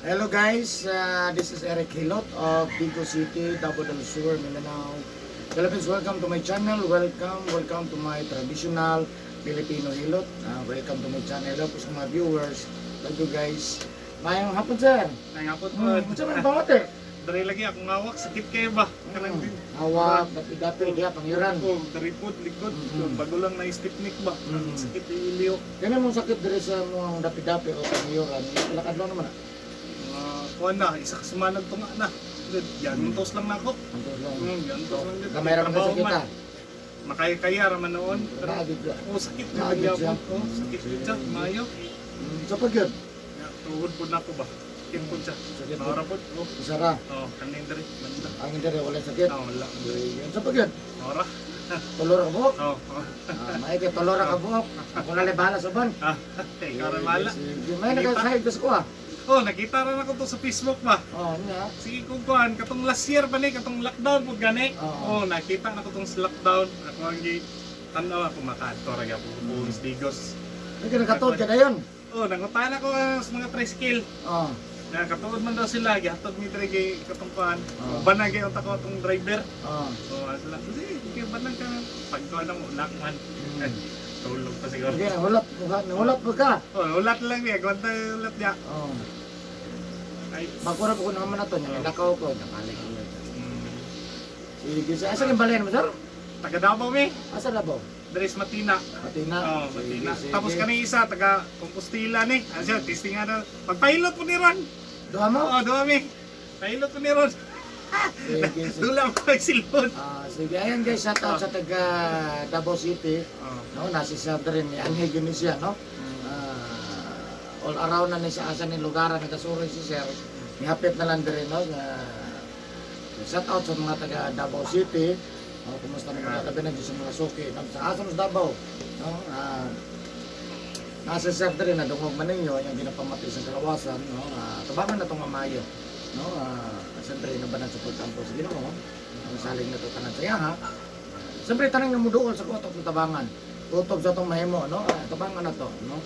Hello guys, this is Eric Hilot of Digos City, Davao del Sur, Mindanao, Philippines. Welcome to my channel. Welcome, welcome to my traditional Filipino Hilot. Welcome to my channel. Hello po sa mga viewers. Love you guys. Maayong hapon, sir. Nangapot po. Unsa man pamati? Dari lagi akong hawak, sakit kayo ba? Kanang Hawak, dapi-dapi, diha pangyuran. Oh, dari po, likod. Bago lang na stiffneck ba? Sakit iliyo. Kani mong sakit diri sa mong dapi-dapi o pangyuran, lakad lang naman ah. Mga kuan na, isa ka semana tunga na. Good. Yan, tos lang na ako. Antos lang. Yan, tos lang. Jud. Gamay ra man Trabaho sa kita. man. Makaya-kaya raman noon. Pero, Naagid ka. oh, sakit na Naagid gyapon. siya. Oh, sakit jud siya. Maayo. Sa pagyud. Ya, tuhod po na ako ba? Sakit po siya. Sakit po. Maura po. Oh, Isara. oh, kanin dari. Banda. Ang diri wala sakit. Ah, wala. Yan sa pagyud. Maura. Tulor ka buhok. Oh, oh. Ah, may kay tulor ka buhok. Ako na lang bahala sa ban. Ah, ikaw ra mala. Sige, may nagkasahig ko ah. Oh, nakita ra nako to sa Facebook ba? Oh, niya. Sige kung kuan, katong last year pa ni, katong lockdown po gani. Oo. Oh, nakita na ko tong sa lockdown. Ako ang gi tan-aw ako makaadto ra gyapon mm. sa Digos. May nakatuod ka na yun. Oh, nangutan ako sa mga tricycle. Oh. Na katuod man daw sila, gihatod mi diri kay katong kuan. Oo. Banag gyud ako atong driver. Oh. So, sila, sige, kay banag ka. Pag kuan mo lock man. Tulog pa siguro. Sige, nahulot. Nahulot mo ka. Oh, ulat lang niya, gwanta yung ulat niya. Oh. Ay. Magkura po ko naman na to. Niya, lakaw ko. Napalik ko. Sige, sa asa yung balayan mo, sir? Taga Davao mi, Asa labaw? diri sa Matina. Matina. Oh, Sige, Matina. sige. Tapos kani isa taga Compostela ni. Ano siya, testing nga na. Pagpahilot po ni Ron. Duha mo? Oo, duha mi. Pahilot po ni Ron. Sige, sige. Dula mo ang silon. Ah, sige, ayan guys, shout out sa taga Davao City. Oh. No, nasi sir rin ni Anhe Gimisia, no? Ah, all around na ni sa asa ni lugar nagkasuroy si sir. Nihapit na lang diri, no? Shout out sa mga taga Davao City. Oh, kumusta naman labi na dyan sa mga suki, no? Sa asa sa Davao, no? Ah, nasa sir diri na dungog man ninyo yung ginapamati sa kalawasan, no? Ah, tabangan na tong Mayo, no? Ah, siyempre nabanan sa pagtampo sa Ginoo. Ang saling na to tanan sa ha. Siyempre tanan nga muduol sa kutob ng tabangan. Kutob sa tong mahimo, no? Ah, tabangan na to, no?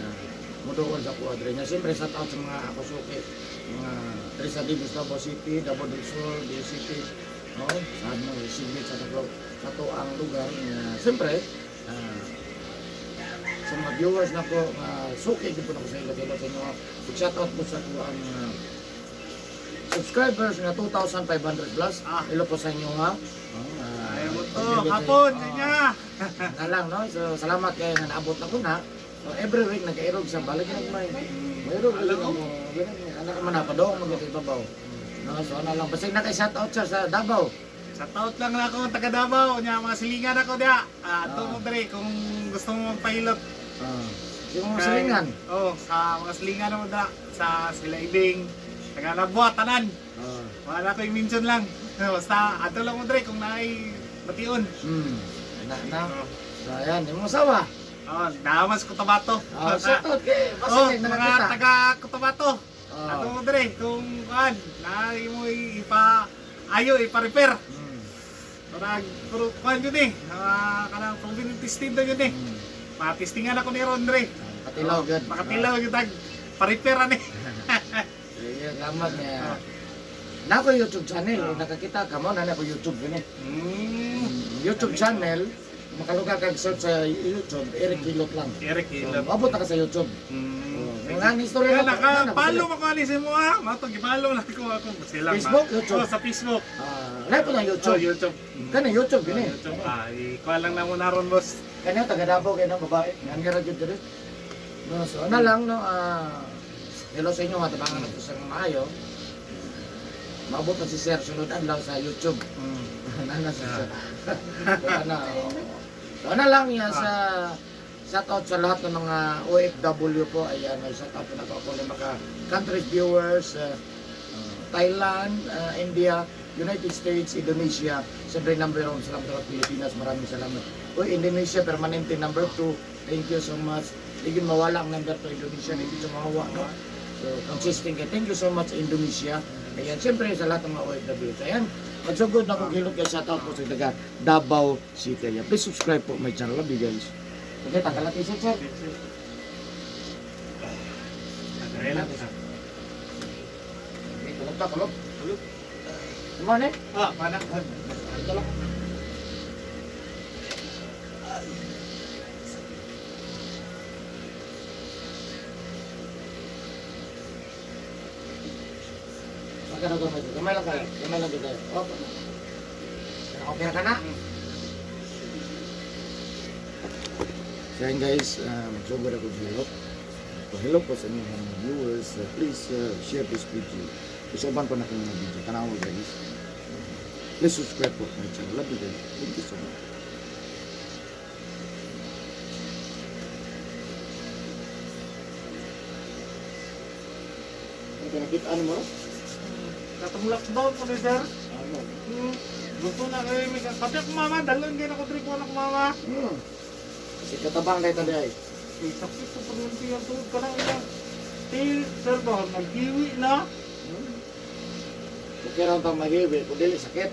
Ah, muduol sa kuadre niya. Siyempre shout out sa mga akusuki, mga diri sa Digos, Davao City, Davao del Sur, Davao City, no? Sa mo Sigit sa to sa to ang lugar nga siyempre sa mga viewers nako nga suki gyud po nako sa ilo sa inyo. Shout out po sa ko ang subscribers nga 2,500 plus. Ah. Hello po sa inyo ha. Oh, Ayaw mo to. pag-ibig Hapon, sa sa inyo. inyo. Na lang, no? So salamat kayo nga naabot na ko na. So every week nagkairog sa balik na may mayroon Alam mo. Anak man na padong mag ibabaw. No, so ano lang basta na kay shout out siya sa Davao. Shout out lang na ako taga Davao, nya mga silingan ako diya. Ah, ato Ah. mo diri kung gusto mo magpahilot. Ah. Yung mga silingan. Oh, sa mga silingan mo da sa sila Ibing, taga Nabua tanan. Ah. Wala ko i-mention lang. Basta ato lang mo diri kung naay bation. Na na. Oh. So ayan, yung mga asawa. Oh, damas Cotabato. Ah, shout out kay Oh, basta mga nakakita. taga Cotabato. Ah. Ato mo diri kung kuan, naay mo ipa ayo ipa-repair. Parang pero kuan yun eh. Ah, kanang proven tested na yun eh. Matistingan ako ni Ron dre. Patilaw gud. Makatilaw gyud tag pa-repair ani. Sige, salamat niya. Na ako YouTube channel, nakakita ka mo na ako YouTube gani. YouTube channel, makalugar kag search sa YouTube, Eric Hilot lang. Eric So, Hilot. abot na ka sa YouTube. Oh, nga ni istorya Kaya na. naka-follow mo ko ani sa mo ah. Mato gi-follow lang ko ako sila. Facebook, YouTube? Oh, sa Facebook. Ah, wala po ng Oh, YouTube. YouTube. Kani YouTube Oh, gini. YouTube. Ah, ikuha lang na mo na ron, boss. Kani taga Davao kay nang babae. Ngan ra gyud diri. No, so ana lang no hello sa inyo nga tabangan na to sa maayo. Maabot na si Sir sunod adlaw sa YouTube. Nana sa Sir. So, ana, oo. So, ana lang niya sa shout out sa lahat ng mga OFW po. Ayan, may shout out po na ako ng mga countries viewers, Thailand, India, United States, Indonesia. Siyempre number one, salamat sa Pilipinas. Maraming salamat. Uy, Indonesia, permanente number 2. Thank you so much. Hindi yun mawala ang number 2 Indonesia. Hindi siya mahawa, no? So, consistent kayo. Thank you so much, Indonesia. Ayan, siyempre sa lahat ng mga OFW. So, ayan, magsugod na kong hilot kay shout out po sa taga Davao City. Ayan, please subscribe po my channel. Love you guys. Okay, tanggal natin sir. Ayan lang. Ito, kulog. Kulog. Mo ni? Ah, mana. Ito lang. Baka na gamay. Gamay lang kayo. Gamay lang kayo. Okay. Okay na ka na? So yun guys, magsugod ako sa hilok. So hello po sa inyong mga viewers. Please share this video. Kasi uban po na kami mga video. Tanaw mo guys. Please subscribe po my channel. Love you guys. Thank you so much. Ano pinakita mo? Katong lockdown po ni sir. Ano? Gusto na kayo. May Pati ako mama, dalawin kayo ako drink ko mama. Kasi katabang na ito ay. Eh, sakit ko pag nanti ang tuhod ka lang ilang. Eh, sir ba, nagkiwi na. Okay lang itong maghibi, kung dili sakit.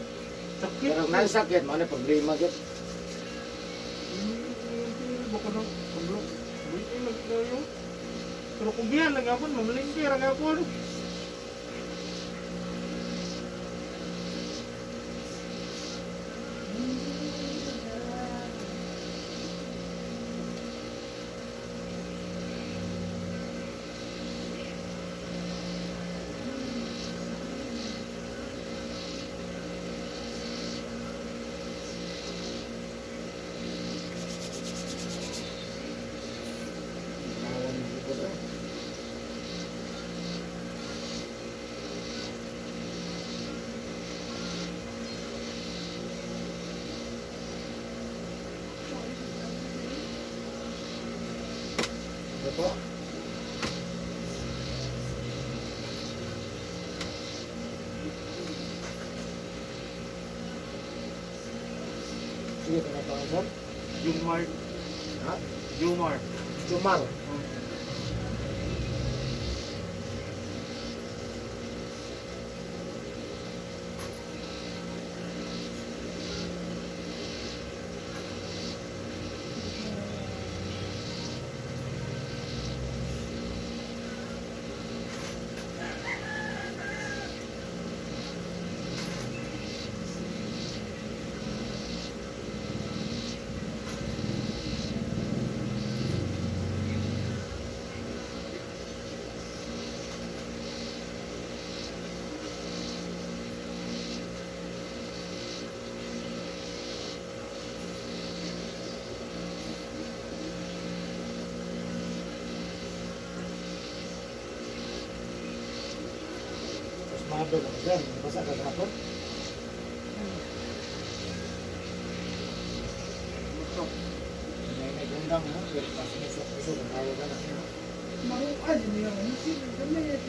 Sakit. Pero kung sakit, mano problema gyud. Baka na, kablok. Buhay lagi kayo. Pero kung biyan lang ako, mamalingki lang ako. Ito po. Sige, tinatanong sir. Jumar. Ha? Jumar. Jumar. Tapos mahadlok ako sir. Basa ka kahapon. May gundang mo. Pero pasinusok-usok. Ang tawag ka na. Kaya sir.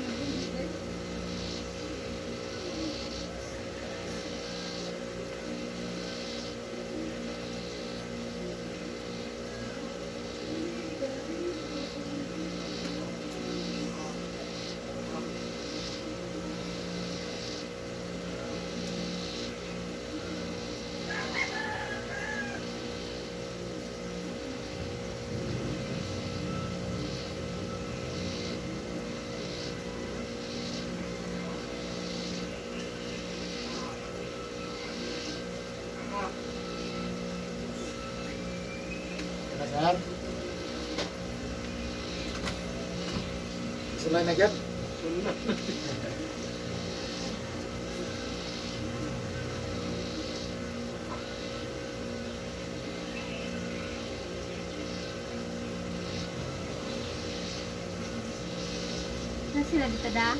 Sulay na gyud. Na sila dito da?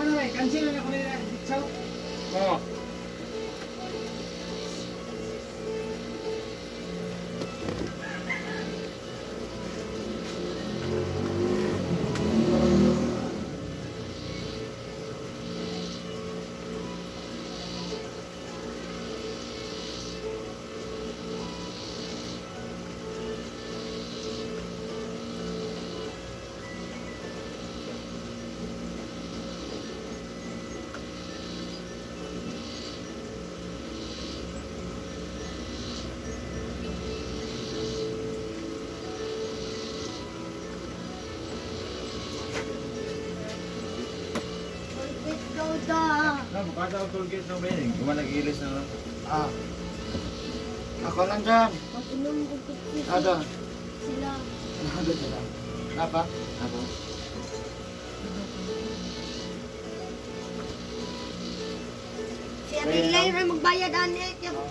Ano na, cancel na ako nila. Ciao. Oo. Tollgate daw da. Na, mukha ang tollgate ng Bening. Gumanagilis na lang. Ah. Ako lang dyan. Mag-inom og pipsi. Ada. Sila. Ada sila. Napa? Ako. Si Arilay rin magbayad ani.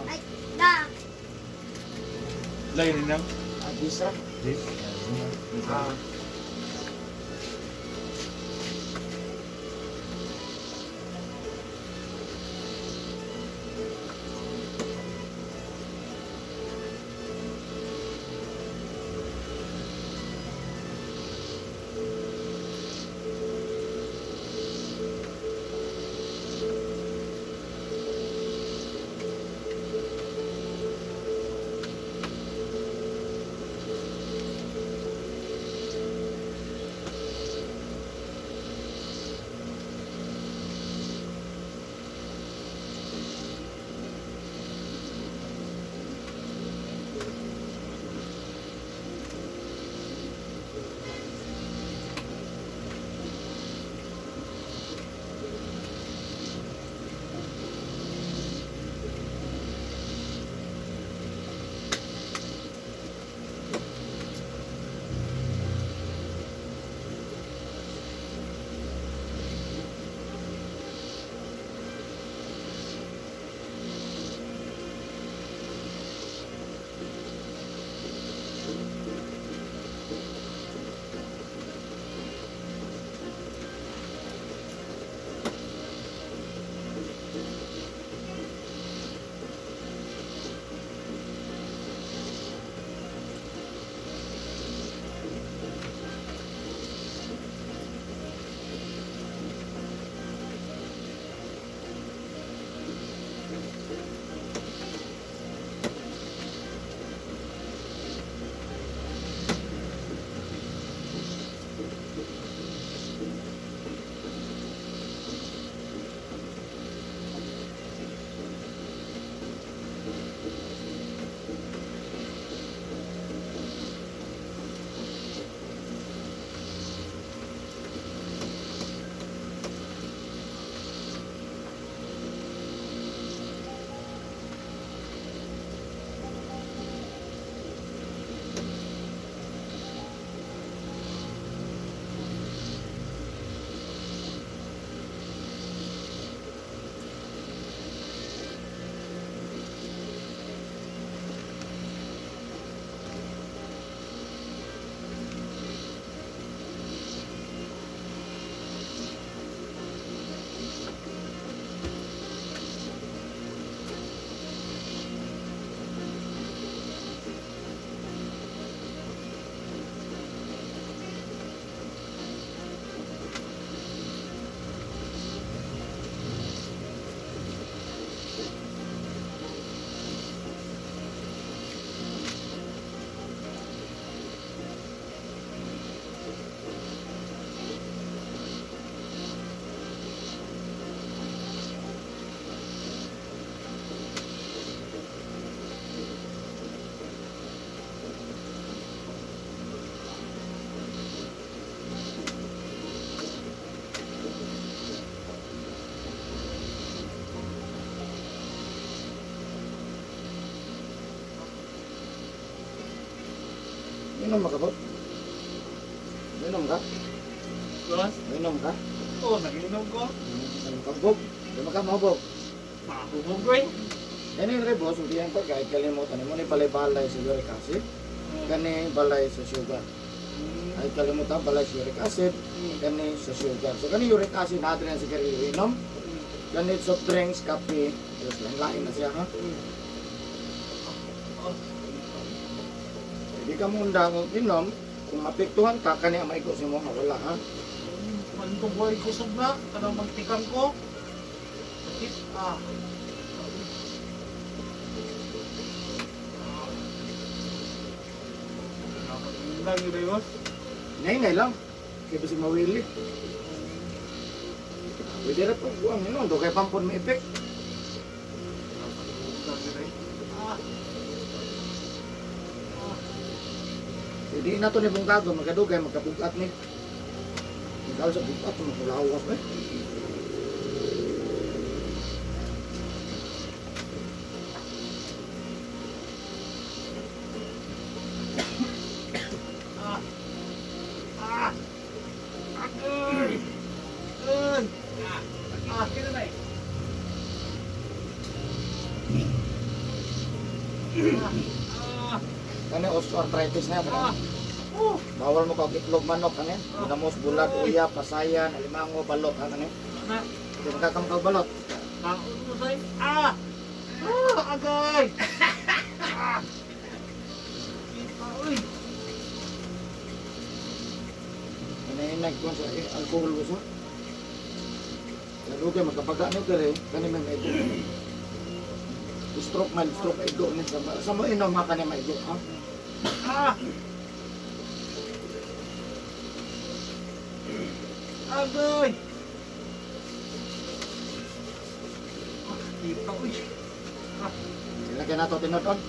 Ay, da. Lain rin lang. Ah, Disra. This. Ah. Minom ka po? Minom ka? Boss? Minom ka? Oo, nagiinom ko. Minom ka, Bob. Di ka mahubog. Mahubog ko eh. Yan yung boss, hindi yan pa kahit kalimutan mo ni balay-balay sa uric acid. Kani balay sa sugar. Ay kalimutan balay sa uric acid, kani sa sugar. So kani uric acid natin ang sigarilyo inom. Kani soft drinks, kape, just lang lain na siya ha. Hindi ka munda kung inom, kung maapektuhan ka, kani ang maigo sa mo, wala ha. Mantong buhay kusog na, kanang magtikang ko. Sakit ah. Lang yun eh, boss. Nay-nay lang. Kaya bisig mawili. Pwede rin po, buwang inom, do kay pampon may effect. Lang yun eh. Ah. Hindi na to ni Bungkago, magkadugay, magkabugat ni. Ikaw sa bugat, magkulawas eh. Ah. Ah. Agoy. Ay. Ah. Ah. Ah. Kani osteoarthritis na yan. Ah. Oh. Bawal mo kag itlog manok kani. Ginamos bulag, uya, pasayan, alimango, balot ha kani. Na. Di makakamkaw balot. Naon mo sa'yo? Ah! Ah! Agay! Ah! Kita, uy! Hinahinag ko sa alcohol ko sa. Kadugay magkapaga no dere kani may maigo. Stroke man, stroke igo ni sa mo inom ha kani maigo ha. Ah! Agay! Ah, kita, uy! Ah, Sila kay nato tinud-on.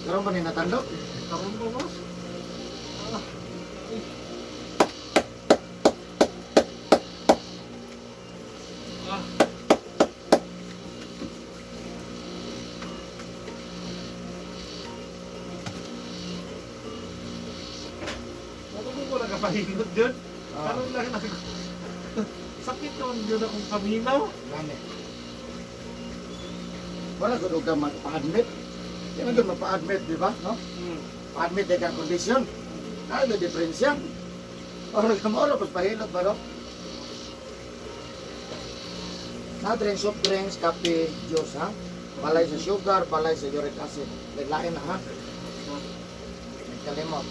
Karon ba ni natando? karon ba, boss? Ah, uy. Ah. Ano ko wala ka pahilot dyan? Ah. Karon lang ako. Sakit naman dyan akong kaminaw. Gani. Wala gud ka magpa-admit. Di man gud magpa-admit, di ba? No? Pa-admit di kang kondisyon. Ano diferensya? Oro ka mo, oro, pahilot ba, no? Na drink, soft drinks, kape, juice, ha? Balay sa sugar, balay sa uric acid. Lain na, ha? Nagkalimot.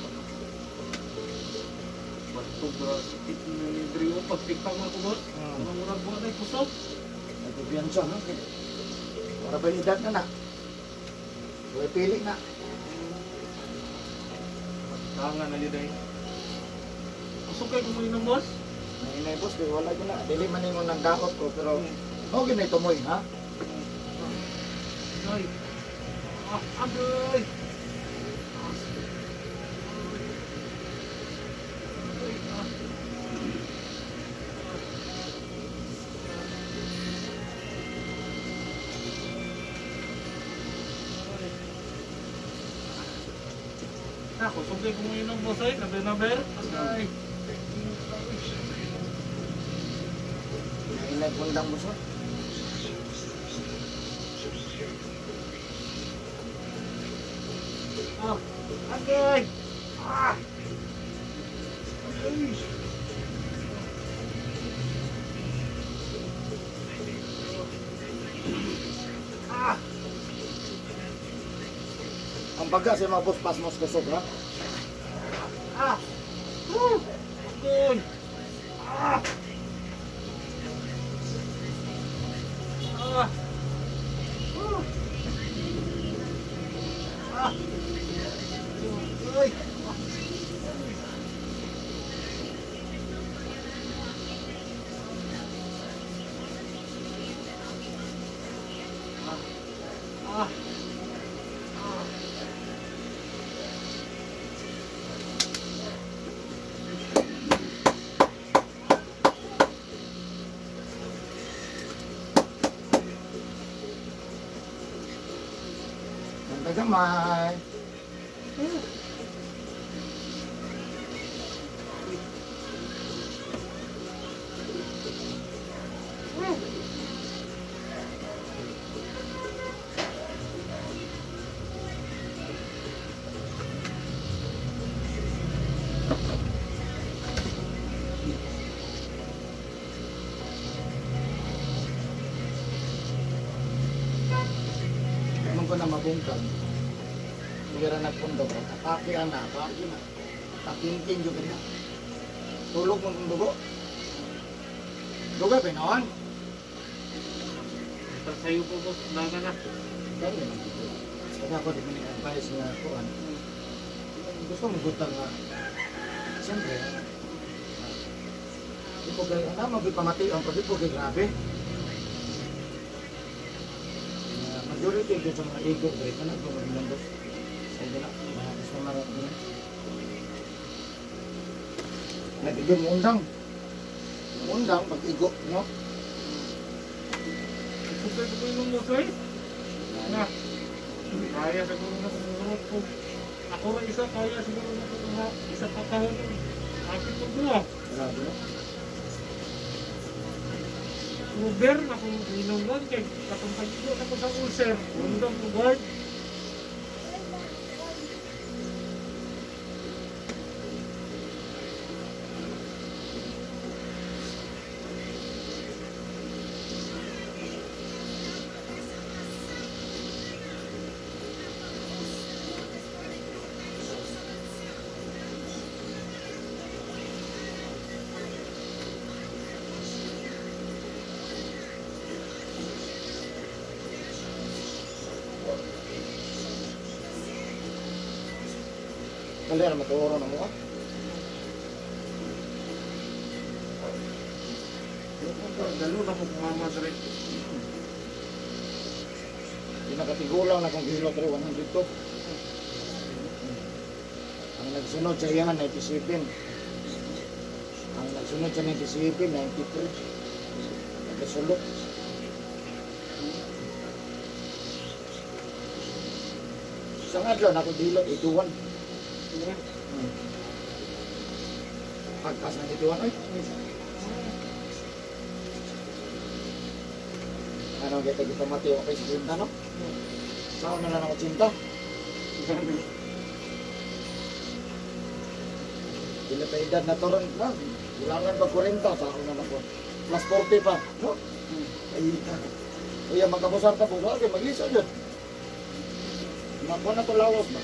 Bantog bro, sakit ni Drio. Pagtikang ako boss. Ang murag buwan ay kusog. Nagkubiyansa, ha? Wala ba yung edad na na? Wala pili na. Tanga na yun eh. Kusog kayo kumuhin ng boss? Nahinay, boss, kaya wala ko na. Dili man ingon ng daot ko, pero okay na itumoy, ha? Ay. Ah, agay! Ah. Ay, ah. Ah, kusog kayo kumuhin ng boss ay. Naber, naber. Ay. Nahinay pundang mo, sir. Ah, agay! Ah! Agay! Ah! Ang baga sa mga boss, pasmos kusog, ha? Ah! Woo! Agay! Ah! Ah! Woo! Ah! Ay! Ah! Ah! Ang tagamay. ko na mabungkag. Hindi ra nagpundo. Atake ana, atake na. Takinkin jud kanya. Tulog mo kong dugo. Dugay pa noon. Sayo po boss, daga na. Kaya naman dito. Kaya ako di mo ni advice nga kuan. Gusto mo gutang nga. Siyempre, di po kay ano mo pamati ang pag po kay grabe. Majority gyud sa mga ego dre kana ko maglandos. Sa na mga customer ako dre. Nagiging mo undang. Undang pag igo, no? Kusay ko yung mo sir. Na. Kaya siguro na siguro ko. Ako ra isa kaya siguro na ko nga isa pa kahon. Akit ko duha. Grabe, no? Uber na kung inom kay katong pag-igo na ko sa ulcer. Undang ko guard. Kali ra matuoro na mo ah. Dalo na ko mama dre. Pinakatigulang na kong kilo pero 102. Ang nagsunod sa iyan, 97. Ang nagsunod sa 97, 93. Nagkasulok. Sa adlaw na kong hilot, 81. Pagpas ng 81, oy. Ano, kita kita mati, okay, sa 80, no? Saan na lang ako 80? Pila pa edad na toron na. Kulangan pa 40, sa ako na ako. Plus 40 pa, no? Ay, uya, magkabusar ka po. Okay, magliso yun. Makuha na to lawas ba?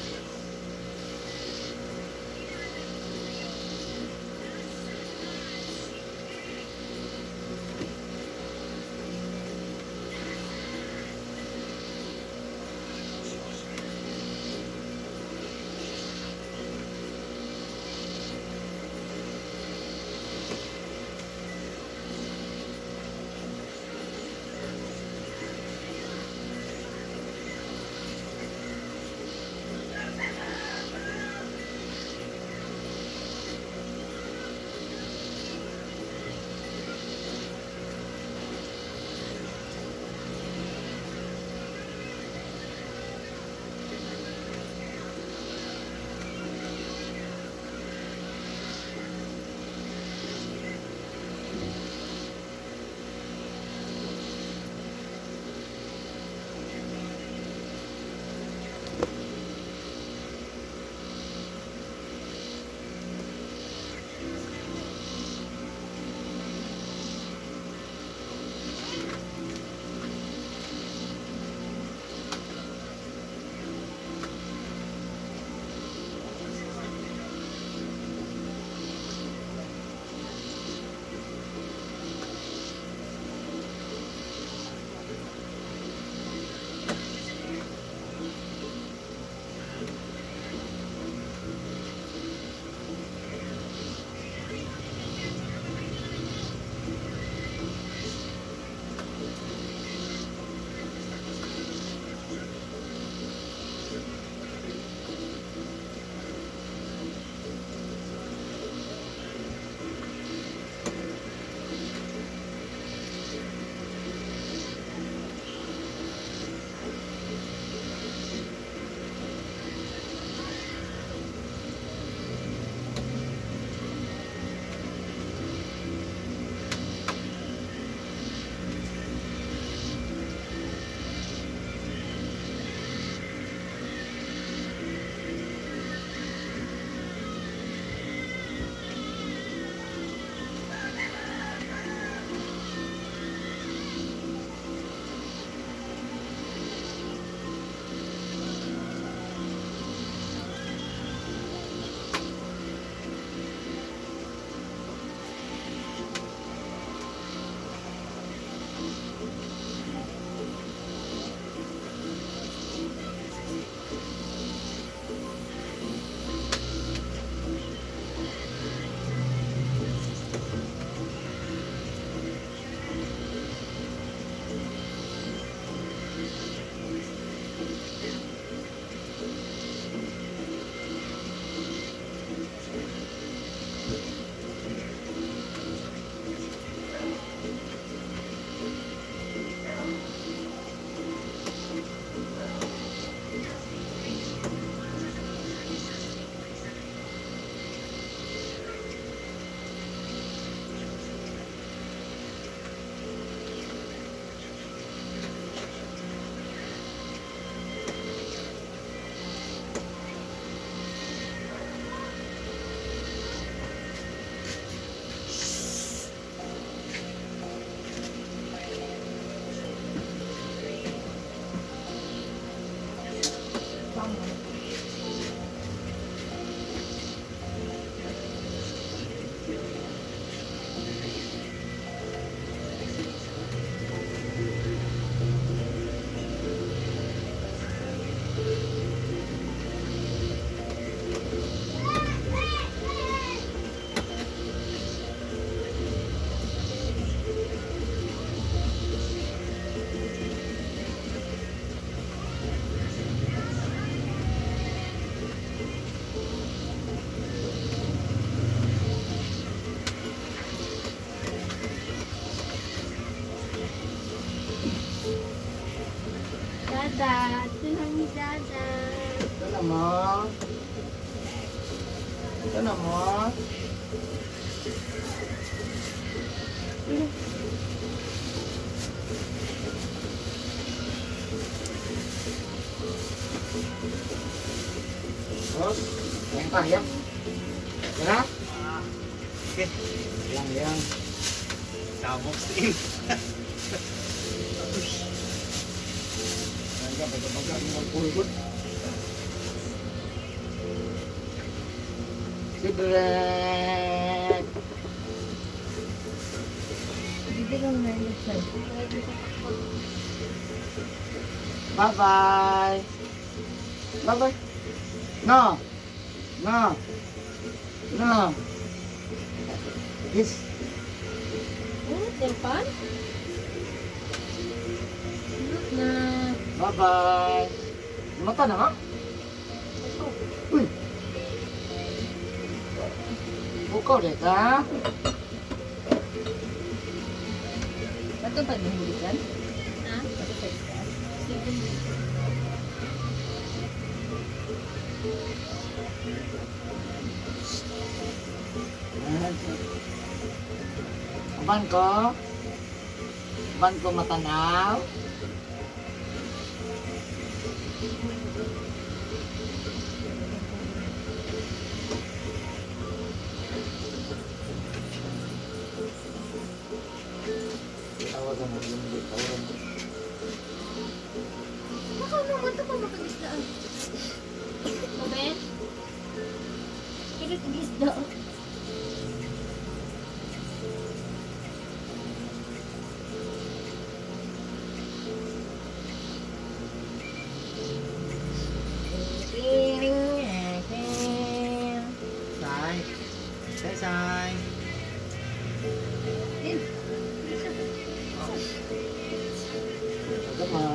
Dada, ito lang ni Dada. Ito na mo. Ito na mo. Terus, yang pa, yang. Ya. Okay. Yang, yang. Sabog steel. Yang, baga-baga, mga pulgot. Sidrek. Hindi lang na yun siya. Bye-bye. Bye-bye. No. No. No. Kiss. Oh, tempan? Na. Bye-bye. Mata na nga? Uy. Bukaw de ka? Bato pa gihulikan? Ha? Bato sa isda? Sige. Aban ko? Aban ko matanaw? Tawagan mo yung tawagan mo. Baka naman ito pa makagisdaan. Oben? Kaya kagisda. Sai. Sai, sai. Tawagan mo.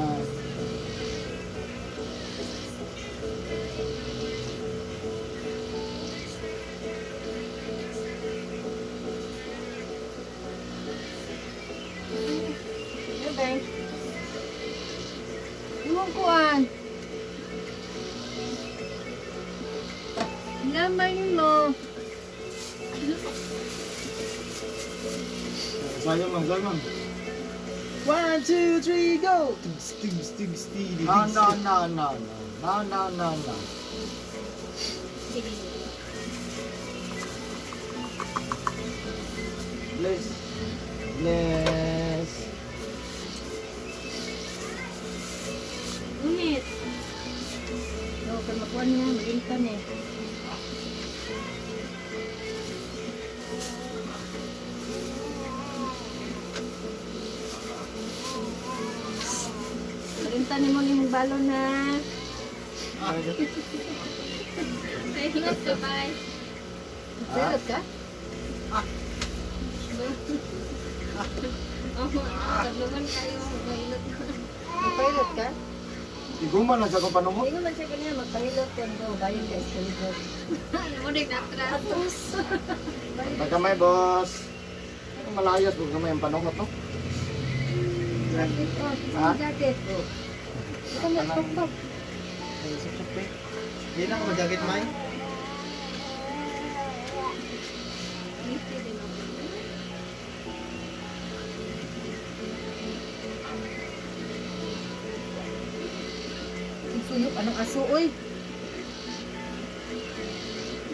Bye-bye. Imong kuan. Lamay mo. Sayang lang, sayang lang. 1, 2, 3, go! Tugs, tugs, tugs, tili, No, tugs. no, no, no, no. No, no, no, no. Sige. Bless. Bless. Unit. No, kay makuan niya, malintan eh. Malintan nimo nimong balon ha. Silot ka, bye. Pilot ka? Oo, taglugan kayo. Mahilot ka. Magpahilot ka? Iguma na sa akong panumot. Hindi man siya kanina magpahilot yan daw, bayon ka eskalidor. Mo rin atras. Atos! Pagkamay, boss. Malayas, huwag gamay ang panumot, no? Jacket, oh, Ha? jacket. Oh. Ito na, pakpak. Ay, sup, sup, eh. Hindi na ako mag-jacket, May. Ang suyop, anong aso, oy?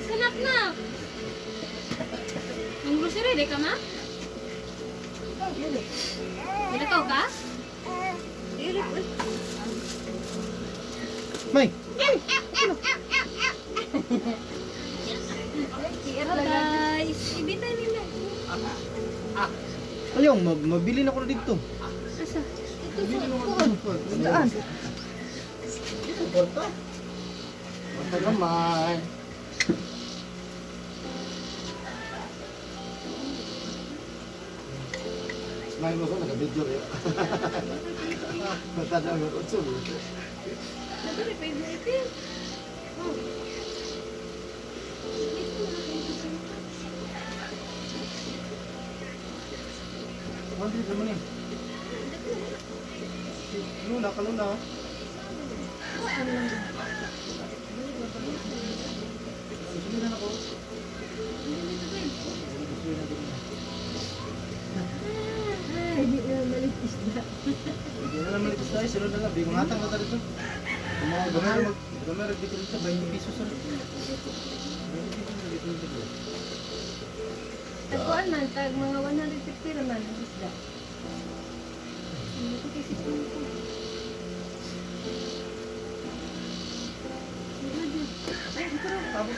Sanap na. Ang grocery, di ka ma? Nilakaw ka? Dili, oy. May! Bye. Ibitay nila. Ayaw, mabili na ko na dito. Asa? Ito sa kuon. Saan? Porta. Porta gamay. Smile mo ko, naka-video kayo. Basta na ang utso. Nadali pa yung itin. Oh. 100 naman eh. Luna, kaluna. Sumilan ako. Ay, hindi na maliit isda. Hindi na naman ito tayo, sila na lang. Di mga na dito. Gamay gamay dito dito, 20 pesos sir. 20 pesos na dito dito. Tagkuan man, tag mga 150 raman ang isda. Hindi ko kasi Tapos